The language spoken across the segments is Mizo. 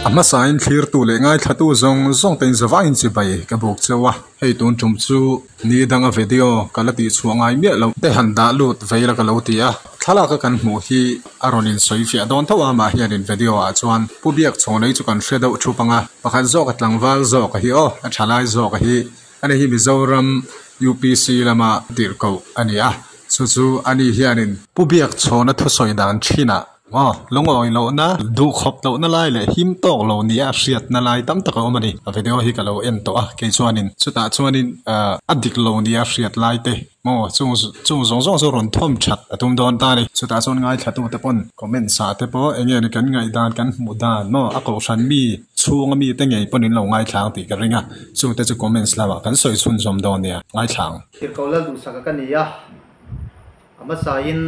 A hmasain thlirtu leh ngaithlatu zawng zawng te in zavaiin chibai ka buk cheu a, hei tun tum chu ni danga video ka la tihchhuah ngai miah loh te han dah lut vei la ka lo ti a, thlalak a kan hmuh hi a rawn in sawi fiah dawn tho a, mah hian in video ah chuan Pu Biakchhawnei chu kan hre deuh thup ang a, pakhat zawk a tlangval zawk a hi aw, a thalai zawk a hi ani hi Mizoram UPC lama tirhkoh a ni a, chu chu ani hianin Pu Biakchhawna thusawi dan thinah Aw, lungawi lohna, duhkhawp lohna lai leh him tawk lo nia hriatna lai tam tak a awm a ni. A video hi ka lo en tawh a, kei chuanin chutah chuanin a dik lo nia hriat lai te maw chung chung zawng zawng chu rawn thawm that a tum dawn ta a ni. Chutah chuan ngaithlatute pawn comments ah te pawh eng nge ni kan ngaihdan kan hmuh dan maw a kohhran mi chhunga mite ngei pawn in lo ngaithlang tih ka ring a, chungte chu comments lamah kan sawi chhunzawm dawn nia, ngaithlang. Tirhkoh Lalduhsaka ka ni a, a hmasain.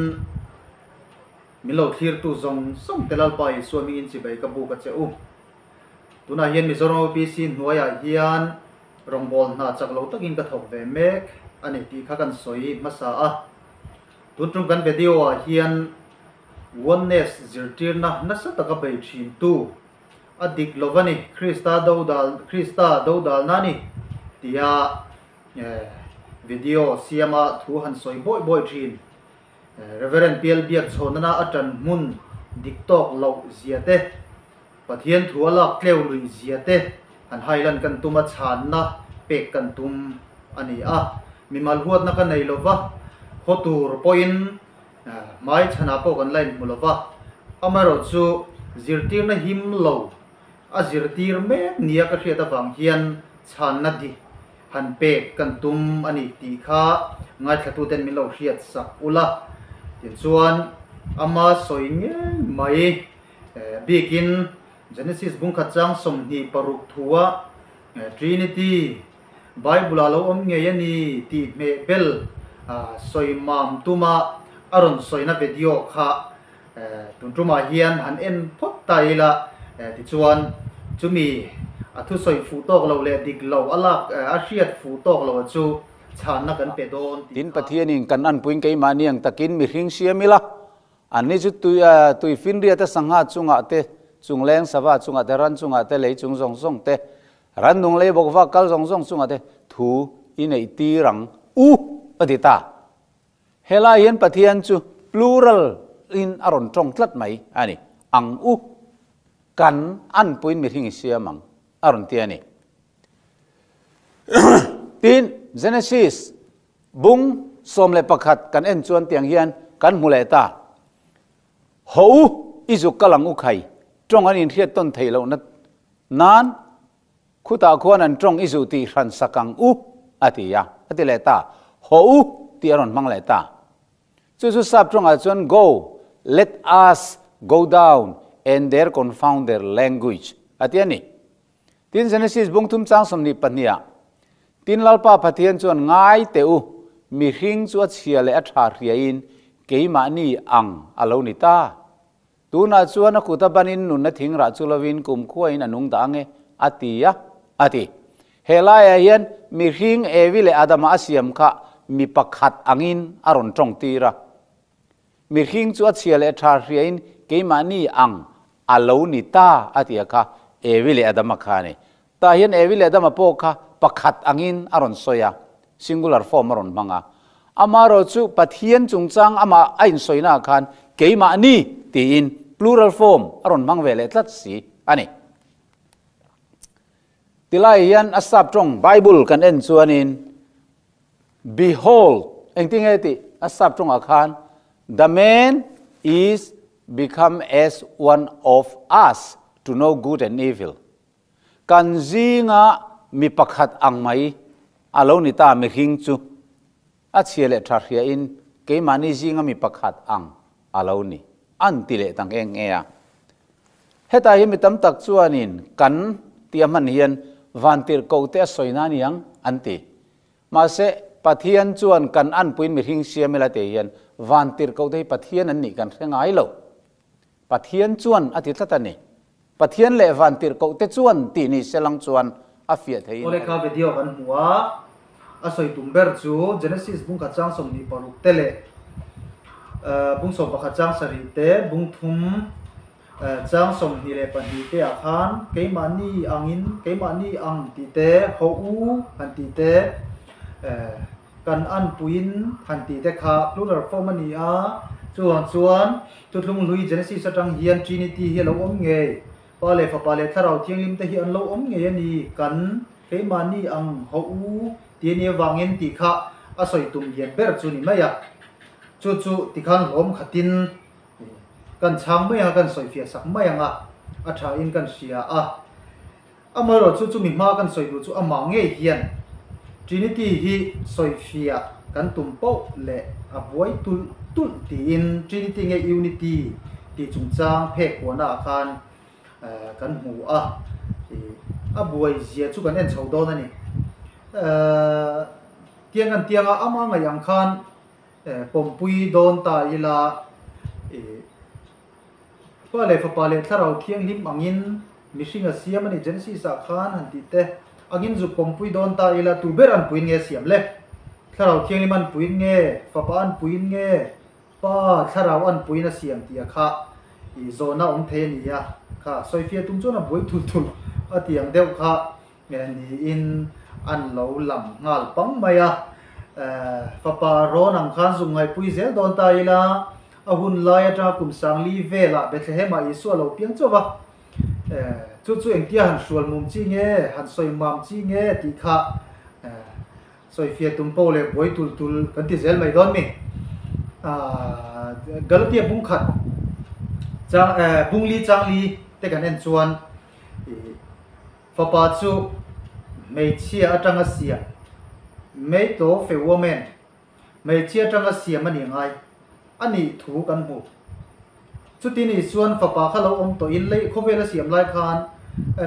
Min lo thlirtu zawng zawng te Lalpa Isua hmingin chibai ka buk a che u. Tunah hian Mizoram OPC hnuaiah hian rawngbâwl hna chak lo takin ka thawk ve mek a ni tih kha kan sawi hmasa a. Tun tum kan video ah hian Oneness zirtirna nasa taka bei thintu a dik lo va ni, Krista dodal Krista dodalna a ni tia video siama thu han sawi bawi bawi thin. Reverend Pial Biak chhawnana a ṭan hmun dik tawk loh zia te, Pathian thu a lak tleu lui zia te han hailan kan tum a, chhanna pek kan tum a ni a. Mimal huatna ka nei lova, haw tur pawhin hmai chhanah pawh kan la inhmu lova, amaherawhchu zirtirna him lo a zirtir mek nia ka hriat avang hian chhanna dik han pek kan tum a ni tih kha ngaithlatuten min lo hriat sak ula. Tichuan, ama sawi ngei mai bikin Genesis bungkhat chang 26 thua Trinity Bible-ah lo awm ngei a ni tih hmeh bel sawi mam tuma a rawn sawina video kha Tun tumah hian han en phawt ta ila, tichuan chumi a thusawi fuh tawk lo leh dik lo a lak a hriat fuh tawk lo chu chhanna kan pe dawn tih Tin kha. Pathianin kan anpuiin keimahni ang takin mihring siam ila, anni chu tui tui finriate sangha chungah te, chungleng sava chungah te, ran chungah te, lei chung zawng zawng te, rannung lei bawk vak kal zawng zawng chungah te thu i neih tir ang u a ti ta. Helai hian Pathian chu plural in a rawn tawng tlat mai a ni. Ang u, kan anpuiin mihring i siam ang a rawn ti a ni. Tin, Genesis bung 11 kan en chuan tiang hian kan hmu leh ta. Haw u, i zuk kal ang u khai, tawng an inhriat tawn theih lohna nan Khutah khuan an tawng i zuh tih hran sak ang u, a ti a. A ti leh ta. Haw u tih a rawn hmang leh ta. Chu chu sap tawngah chuan go, let us go down and there confound their language a ti a ni. Tin Genesis bung thum chang 22 ah, Tin Lalpa Pathian chuan ngai teh u, mihring chu a chhia leh a tha hriain keimahni ang a lo ni ta. Tunah chuan a kut a banin nunna thing rah chu lovin kumkhuain a nung dah ange, a ti a, a ti. He laiah hian mihring Evi leh Adama a siam kha mi pakhat angin a rawn tawng tir a. Mihring chu a chhia leh tha hriain keimahni ang a lo ni ta, a ti a kha Evi leh Adama kha a ni. Tah hian Evi leh Adama pawh kha pakhat angin a rawn sawi a, singular form a rawn hmang a. Amaherawh chu Pathian chungchang amah a insawinaah khan keimahni tiin plural form a rawn hmang ve leh tlat si a ni. Tilai hian a sap tawng Bible kan en chuanin Behold, engtin nge tih a sap tawngah khan The man is become as one of us to know good and evil. Kan zinga mi pakhat ang mai a lo ni ta mihring chu a chhia leh tha hriain keimahni zinga mi pakhat ang a lo ni an ti leh ta nghe nghe a. Hetah hi mi tam tak chuanin kan tia hman hian vantirhkoh te a sawi na aniang an ti. Mahse Pathian chuan kan anpuiin mihring siam ila tih hian vantirhkoh te hi Pathian an nih kan hre ngai lo. Pathian chuan a ti tlat a ni. Pathian leh vantirhkoh te chuan tih ni se lang chuan a fiah theiin Awle a kha video kan hmu a, a sawi tum ber chu Genesis bung khat chang 26 te leh bung 11 chang 7 te bung thum Chang 22 te ah khan keimahni angin, keimahni ang tih te, haw u han tih te, kan anpuiin han tih te kha plural form a ni a. Chuvang chuan Thuthlung Hlui Genesis atang hian Trinity hi a lo awm ngei. Pa leh Fapa leh Thlarau Thianghlim te hi an lo awm ngei a ni, kan keimahni ang haw u tih a nih avangin tih kha a sawi tum lian ber chu ni mai a. Chu chu tikhan hlawm khatin Kan chhang mai anga kan sawifiah sak mai anga a thain kan hria a. Amaherawh chu chumi hma kan sawi duh chu amah ngei hian Trinity hi sawifiah kan tum poh leh a buai tulh tulh tiin Trinity nge Unity tih chungchang phek huana ah khan kan hmu a. A buai zia chu kan en chho dawn a ni. Tiang kan tianga ama ngaih ang khan Pawmpui dawn ta ila, ih, Pa leh Fapa leh Thlarau Thianghlim angin mihring a siam a ni, Genesis ah khan han tih te angin zuk pawmpui dawn ta ila, tu ber an puiin nge siam le? Thlarau Thianghlim an puiin nge? Fapa an puiin nge? Pa Thlarau an puiin a siam tih a kha, ih, zawhna awm thei a ni a, kha sawifiah tum chuan a buai thul thul a tih ang deuh kha. Niin an lo lang nghal pang mai a. Fapa rawn ang khan zung ngaihpui zel dawn ta ila, a hun lai atanga kum sangli velah Bethlehem-ah Isua lo piang chauh va. Chu chu engtia han hrual mum chi nge, han sawi mam chi nge tih kha sawifiah tum pawh leh buai tul tul kan ti zel mai dawn mi. Galatia bung khat chang bungli changli te kan en chuan Fapa chu hmeichhia atanga siam, made of a woman, hmeichhia atanga siam a ni ngai a nih thu kan hmu. Chuti nih chuan fapa kha lo awm tawhin lei khawvel a siam lai khan,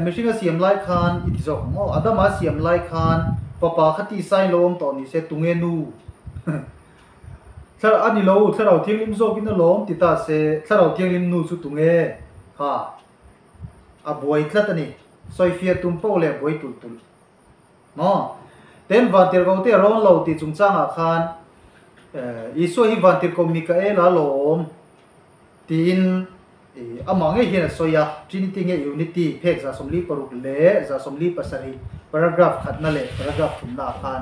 mihring a siam lai khan i ti zawk ang aw, Adama a siam lai khan fapa kha tisain lo awm tawh ni se tunge nu? Thlarau a ni lo, Thlarau Thianghlim zawkin a lawm ti ta se, Thlarau Thianghlim nu chu tunge? Kha. A buai tlat a ni. Sawifiah tum poh leh buai tulh tulh. Maw? Ten vantirhkoh te a rawn lo tih chungchangah khan Isua hi vantirhkoh Mikaela lawm tiin amah ngei hian a sawi a, Trinity nge Unity phek 46 leh 47 paragraph khatna leh paragraph thumna ah khan.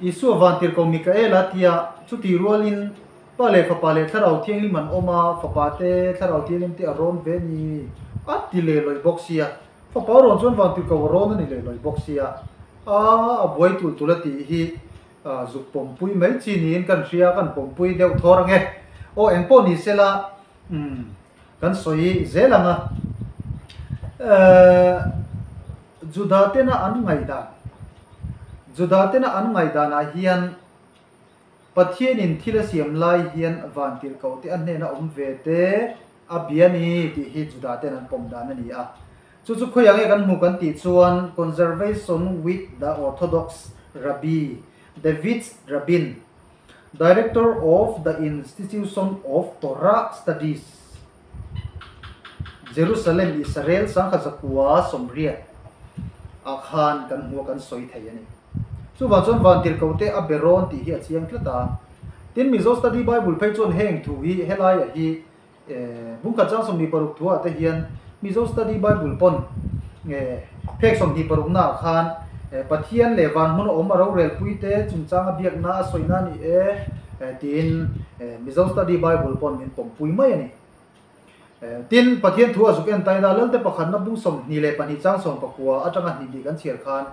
Isua vantirhkoh Mikaela tia chutih rualin Pa leh Fapa leh Thlarau Thianghlim an awm a, Fapa te, Thlarau Thianghlim te a rawn ve ni a ti leh lawih bawk sia. Fapa a rawn chuan vantirhkoh a rawn a ni leh lawih bawk sia. A a buai tulh tulh a tih hi zuk pawmpui mai chi niin kan hria, kan pawmpui deuh thawr ang e. Aw engpawh ni sela umm kan sawi zel ang a. Juda tena an ngaihdan Juda tena an ngaihdanah hian Pathianin thil a siam lai hian vantirhkoh te a hnena awm ve te a bia ni tih hi Juda ten an pawm dan a ni a. Chu chu khawiah nge kan hmu kan tih chuan Conservation with the Orthodox Rabbi David Rabin, Director of the Institution of Torah Studies, Jerusalem, Israel 1980 ah khan kan hmu a kan sawi thei a ni. Chuvang chuan vantirhkoh te a be rawn tih hi a chiang tlat a. Tin, Mizo Study Bible phei chuan heng thu hi helaiah hi bungkhat chang 26 thu ah te hian Mizo Study Bible pawn phek 26 na ah khan Pathian leh van hmun a awm a rorelpui te chungchang a biakna a sawina a ni e tiin Mizo Study Bible pawn min pawmpui mai a ni. Tin, Pathian thu a zuk en taina Lalte pakhatna bung 22 chang 19 atanga hnih hnih kan chhiar khan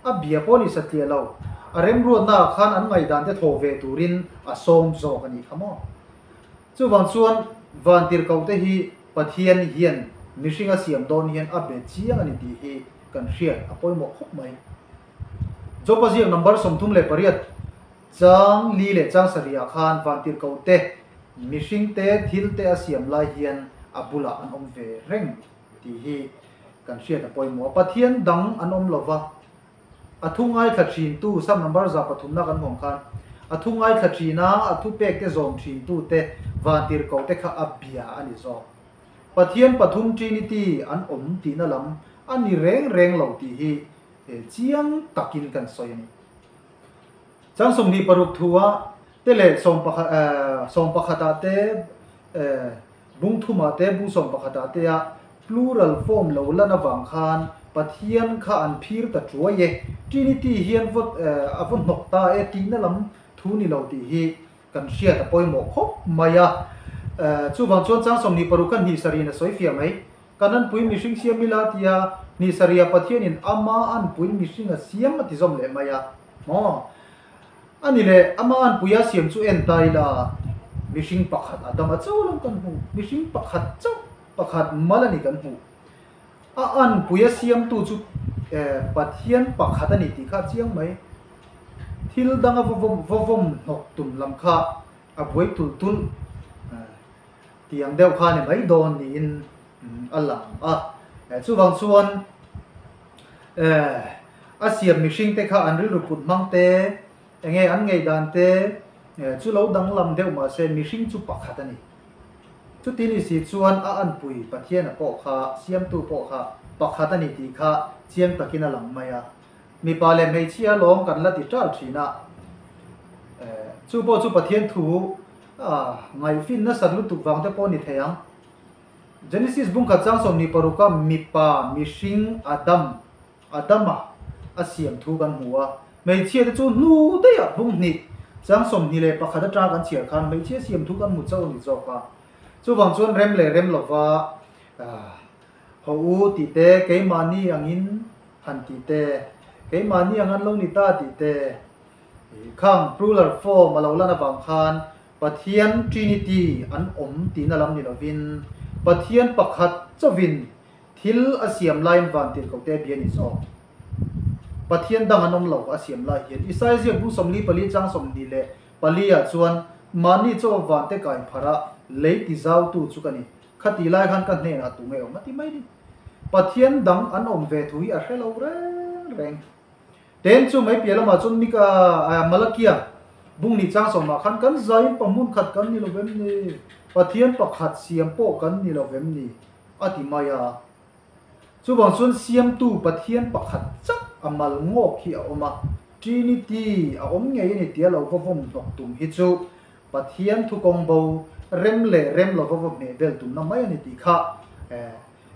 a bia pawh ni satliah lo, a remruatna ah khan an ngaihdan te thaw ve turin a sawm zawk a nih kha maw? Chuvang chuan vantirhkoh te hi Pathian hian mihring a siam dawn hian a be chiang a ni tih hi kan hriat a pawimawh khawp mai. Job-a ziak number 38 Chang li leh chang sarihah khan vantirhkoh te, mihring te, thil te a siam lai hian a bulah an awm ve reng tih hi kan hriat a pawimawh a. Pathian dang an awm lova, a thu ngaithla thintu, Psalm number 103 na kan hmuh ang khan, a thu ngaithla thina a thupek te zawm thintu te vantirhkoh te kha a bia a ni zawk. Pathian pathum Trinity an awm tihna lam a ni reng reng lo tih hi chiang takin kan sawi a ni. Chang 26 thua te leh 11 ah te Bung thumah te, bung 11ah te a plural form lo lan avang khan Pathian kha an phir ta chuai e, Trinity hian vaw a vaw hnawk ta e tihna lam thu ni lo tih hi kan hriat a pawimawh khawp mai a. Chuvang chuan chang 26 khan hnih sarih in a sawi fiah mai. Kan anpui mihring siam ila tia hnih sarih ah Pathianin ama anpui mihring a siam a ti zawm leh mai a. Maw? A ni le, ama anpui a siam chu en ta ila mihring pakhat a dam a chauh lo kan hmu. Mihring pakhat chauh pakhat mal a ni kan hmuh. A anpui a siamtu chu Pathian pakhat a ni tih kha a chiang mai. Thil danga va vawm hnawk tum lam kha a buai tulh tulh tih ang deuh kha a ni mai dawn niin a lang a. Chuvang chuan a siam mihring te kha an rilru put hmang te, enge an ngaihdan te chu lo danglam deuh mahse mihring chu pakhat a ni. Chuti ni si chuan a anpui Pathiana pawh kha siamtu pawh kha pakhat a ni tih kha chiang takin a lang mai a. Mipa leh hmeichhia lawm kan la ti ṭal ṭhin a, chu pawh chu Pathian thu ngaihfin nasat lutuk vang te pawh a ni thei ang. Genesis bungkhat chang 26 a mipa mihring Adam, Adama, a siam thu kan hmu a, hmeichhia te chu hnu daih bung hnih chang 21 atanga kan chhiar khan hmeichhia siam thu kan hmu chauh a ni zawk a. Chuvang chuan rem leh rem lova Ho u tih te, keimahni angin han tih te, keimahni ang an lo ni ta tih te, khang plural form a lo lan avang khan Pathian Trinity an awm tihna lam ni lovin Pathian pakhat chauhin thil a siam laiin van tirhkoh te bia ni zawk. Pathian dang an awm lo a siam lai hian Isaia ziak bung 44 chang 24 ah chuan mahni chaw van te kai pharh a lei ti zautu chu ka ni. Khati lai khan ka hnenah tu nge awm a ti mai ni. Pathian dang an awm ve thu hi a hre lo reng reng. Ten chu mai piah lamah chuan Mika Malakia bung ni chang sawmah khan kan zaiin pahmun khat kan ni lo vem ni, Pathian pakhat siam pawh kan ni lo vem ni a ti mai a. Chuvang chuan siamtu Pathian pakhat chauh a mal ngawk hi a awm a, Trinity a awm ngei a ni tia lo va vawm hnawk tum hi chu Pathian thu kawng bo rem leh rem lova va hmeh bel tumna mai a ni tih kha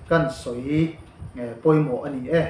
kan sawi pawimawh a ni e.